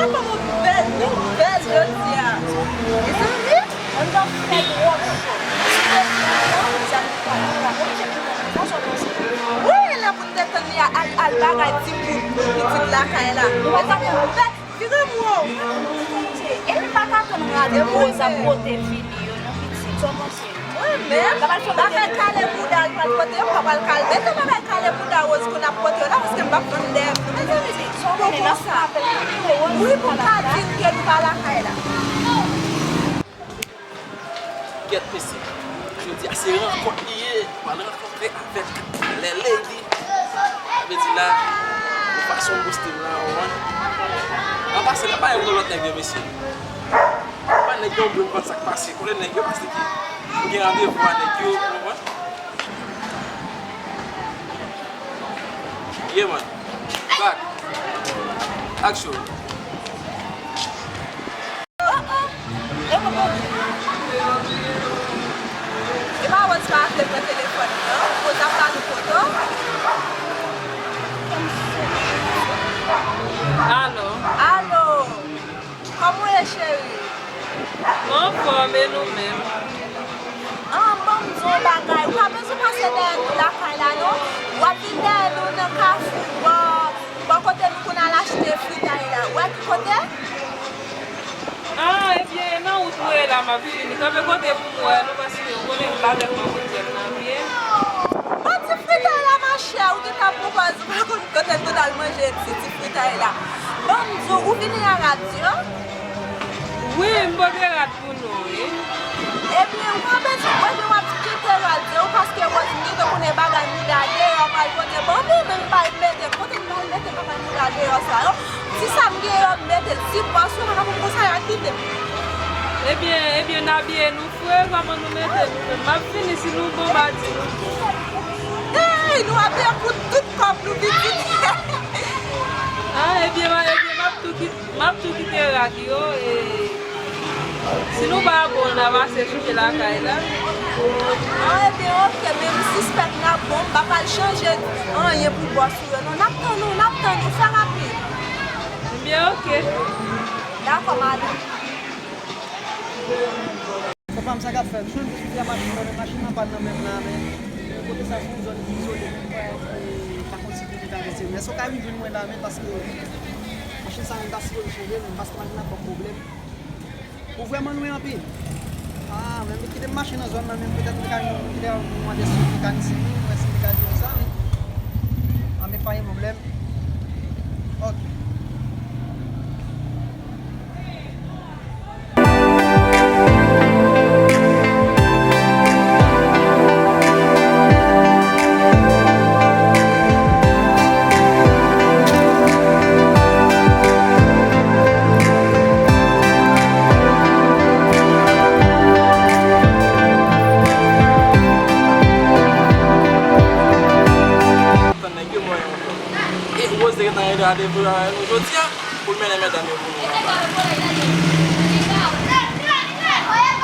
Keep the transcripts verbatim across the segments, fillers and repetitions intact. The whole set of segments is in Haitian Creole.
Kòman bèl, nou bèl jodi a. Mezanmi, anndan fè twòp cho. Wi, lè pou n te tann li a, al, al bagay ti bout pitit lakay la. Nou pa ka tann bèl, vire m wè w. E m pa ka tann rad Rose ap pote vini yo non pitit, sa w panse? Mwen menm, bagay kale bouda l pral pote yo, m pa pral kal mete bagay kale bouda Rose pou n ap pote yo la, paske m p ap tann dèyè m non. Mezanmi, sa w konnen nan sa. Wi, pou m ka di n ke nou pa lakay la. Kèt mesye, jodi a se rankont li ye, m pral rankontre avèk lè lady. Sa vle di la, yon fason m poste m la, w konprann? An pasan, n ap pale yon lòt nèg yo, mesye. Anba nèg yo, m konn sa k pase. Kote nèg yo, paske m gen randevou a nèg yo, w konprann? Yeah, man. Back. Action. Oh, oh. E pa Rose pa aple pran telefòn nan. Rose ap ba nou foto. Alo. Alo. Kòman w ye, cheri? Mwen anfòm, e nou menm? Ah, ban m di w yon bagay. Ou pa bezwen pase dèyè nou lakay la, non. W ap vin dèyè nou nan kafou, bò, bò kote nou konn al achte fritay la. Ou wè ki kote? Ah, ebyen, e nan wout mwen ye la, m ap vini. Kanpe kote pou mwen, non, paske ou konnen m pa vle pran wout mwen nan byen. Bon, ti fritay la, machè, ou gentan pran pòz ou pa konn kote n konn al manje ti, ti fritay la. Bon, m di w, ou vini a radyo? Wi, m pote rad pou nou, wi. Ebyen, ou pa bezwen, ebyen, w ap kite radyo, paske Rose, m gentan konnen bagay mouda deyò pral pote ban mwen, men m pral mete, kote m pral mete bagay mouda deyò sa yo? Ti sa m gen yo, m mete l. Si bòs yo pa konn konsa, y a kite m. Ebyen, ebyen, n abiye nou fre, kòman nou mete nou menm? M ap vini, si nou bon, m a di nou. Hey, nou abiye pou tout kòb nou pitit. Ah, ebyen, ebyen, m ap tou kite. M ap tou kite rad yo, e si nou pa bon, n a pase chanje lakay la. Ah, ebyen, oke, men m sispèk n ap bon, m pa pral chanje anyen pou bòs ou yo, non. N ap tann ou, n ap tann ou, fè rapid. Ebyen, oke. Dakò, madanm. Konpa m sa k ap fèt. Jwenn jis kounye a machin nan, men machin nan pa nan men m la, men kote sa se yon zòn ki izole. E pa konn si kote ka rete. Men èske w ka vin jwenn mwen la, men paske machin sa menm ta sipoze chanje, men paske machin nan pran pwoblèm. Ou vrèman lwen anpil. Ah, men kite m mache nan zòn nan, men petèt mwen ka jwenn, petèt mwen mande sou mekanisyen, wi, mwen si mekanisyen sa, wi. Ah, men pa gen pwoblèm. Ok. Tann nèg yo, mwen, e Rose te gentan rele randevou avè nou jodi a. Pou l mennen medam yo pou nou anba.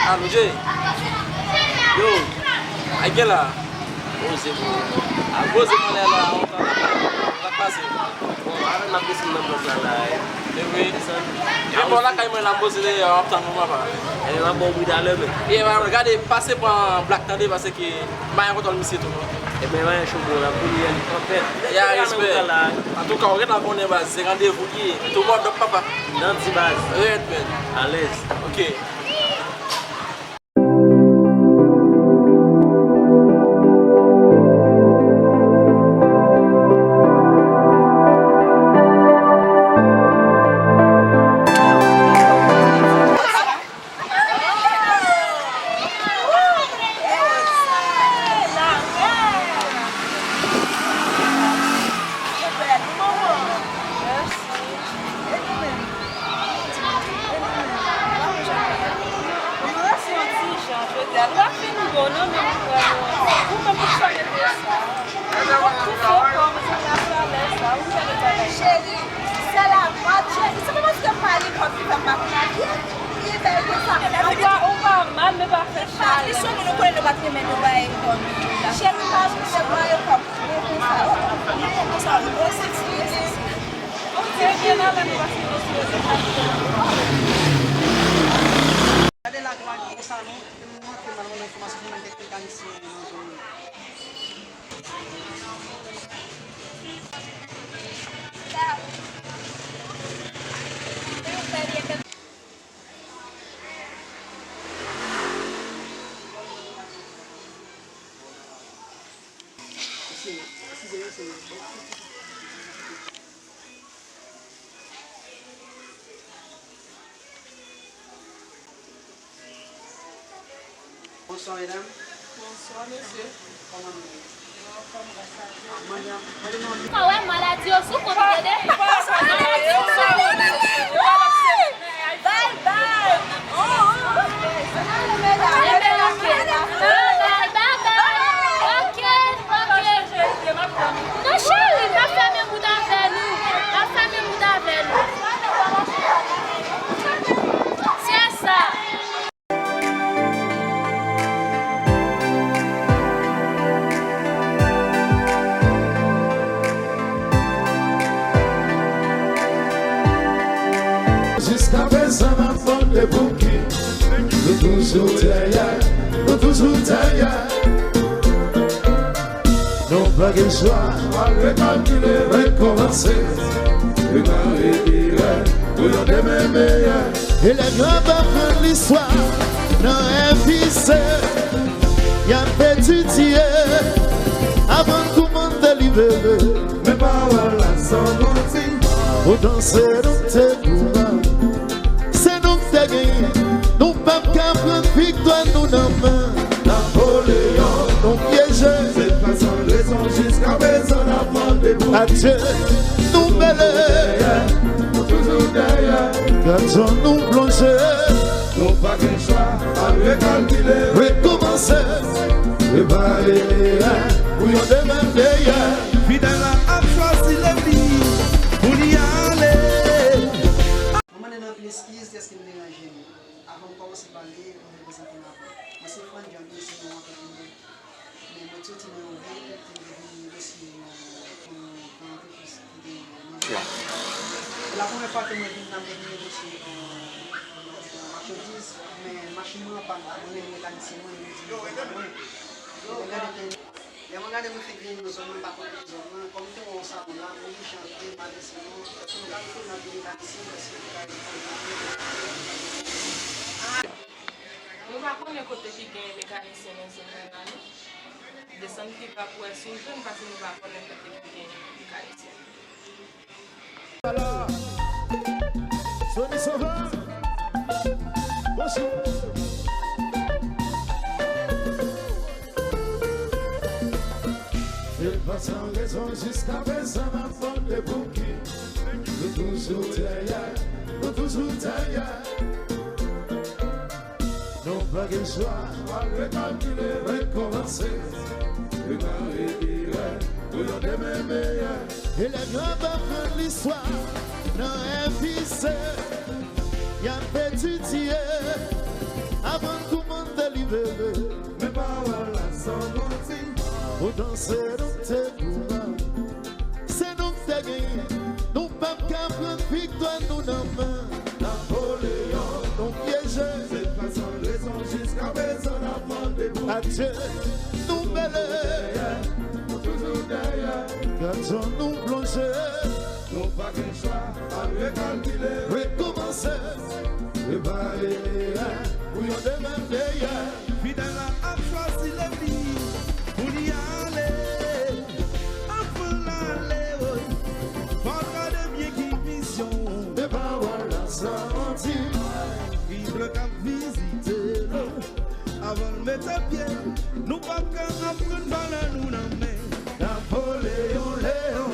Alo, Jay. Yo, a gen la. Poze pou. A poze mwen lè la, on tan la pase. Bon, avè m ap desann nan blòk la la. E vre. Desann. E bò lakay mwen la, m poze deyò, w ap tann mwen, papa. E m ap ba w bri talè, men. E gade, pase pran blak tande, paske M pa gen kontwòl misye tou non. Ebyen, anyen cho bon la pou li, li anpè. Ya, respè. Antouka, ou gentan konnen baz, se randevou li ye. Tou mòdòp papa. Nan di baz. Rèd, man. Alèz. Ok. Cheri, se la mòd, cheri. Se pa paske m pa lekòl ki fè m pa konn abiye. Li bèl konsa. Ou pa, ou pa mal, men pa fè chalè. Li sou nou, nou konnen nou pa t renmen nou bay kòb. Cheri, pa renmen nou bay kòb. Bon konsa, oh. Bon konsa, oh, sexy, sexy. Ok, byen alèz, nou pa Gade lagwa ki gen salon, nou antre, m al mande enfòmasyon pou mwen kèk mekanisyen nan zòn nan. Bonswa, medam. Bonswa, mesye. Kòman nou ye? Yo, kòman sa ye? Mwen, mwen, mwen, mwen. Ou wè maladi yo sou kont ou, tande? Maladi yo sou kont ou. Bye bye. Bye bye. Ok, ok. Non, cheri, pa fèmen bout avè nou. Pa fèmen bout avè nou. Se sa. Jiskaprezan n ap mande pou ki nou toujou dèyè, nou toujou dèyè. Nou pa gen chwa, pa rekalkile, rekòmanse. Repare erè pou yon demen meyè. Elèv yo ap aprann listwa nan Efizyen. Y ap etidye avan n kòmanse delivere. Men pawòl la san manti. Poutan se nou k te pi mal. Se nou k te genyen. Nou p ap ka pran viktwa nou nan men Napoleyon. Nou pyeje. Se pa san rezon jiskaprezan n ap mande pou Adye. Nou mele. Nou toujou dèyè. Gad jan nou plonje. Nou pa gen chwa, al rekalkile, rekòmanse, repare erè pou yon demen meyè. Fidèl la ap chwazi legliz pou li ale. Mwen mande nou anpil eskiz si èske m deranje nou. Avan m kòmanse pale, mwen vle prezante m avè w. Mwen se Franck John, mwen se yon antreprenè. Men mwen t soti nan yon vil kote m te vin negosye yon, yon gran antrepriz ki te nan vil la. Se la premyè fwa ke mwen vin nan, mwen vin negosye yon, yon machandiz, men machin mwen an pàn, mwen rele mekanisyen mwen, li di li pran mwen. Lè mwen gade ke, lè mwen gade mwen fèk vin nan zòn nan, m pa konn tout zòn nan, kòm m te wè yon salon la, mwen chante, m ale sou nou, èske nou ka mete nan de mekanisyen, èske nou ka mete nan de mekanisyen? Nou pa konnen kote ki gen mekanisyen nan zòn nan la, non. Desann pi ba pou wè si w jwenn, paske nou pa konnen kote ki gen mekanisyen. Sony Sauveur. Bonjou. Se pa san rezon jiskaprezan n ap mande pou ki nou toujou dèyè, nou toujou dèyè. Nou pa gen chwa, al rekalkile, rekòmanse. Repare erè pou yon demen meyè. Elèv yo ap aprann listwa nan Efizyen. Y ap etidye avan n kòmanse delivere. Men pawòl la san manti. Poutan se nou k te pi mal. Se nou k te genyen. Nou p ap ka pran viktwa nou nan men Napoleyon. Nou pyeje. Se pa san rezon jiskaprezan n ap mande pou Adye. Nou mele. Nou toujou dèyè. Gad jan nou plonje. Nou pa gen chwa, al rekalkile, rekòmanse, repare erè pou yon demen meyè. Fidèl la ap chwazi legliz pou li ale. Anvan l ale, woy, fò w gade byen ki vizyon w. Men pawòl la san manti. Bib k ap vizite nou. Avan l mete pye, nou p ap ka ap pran valè nou nan men Napoleyon Leyon.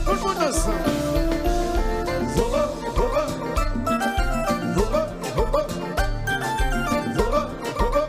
Tout moun ansanm. Voba, voba. Voba, voba. Voba, voba.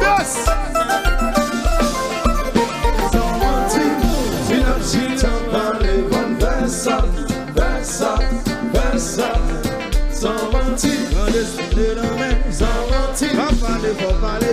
Yes! San manti, si n ap chita pale, bann vèsa, vèsa, vèsa. San manti, san manti, pa pale, fò pale.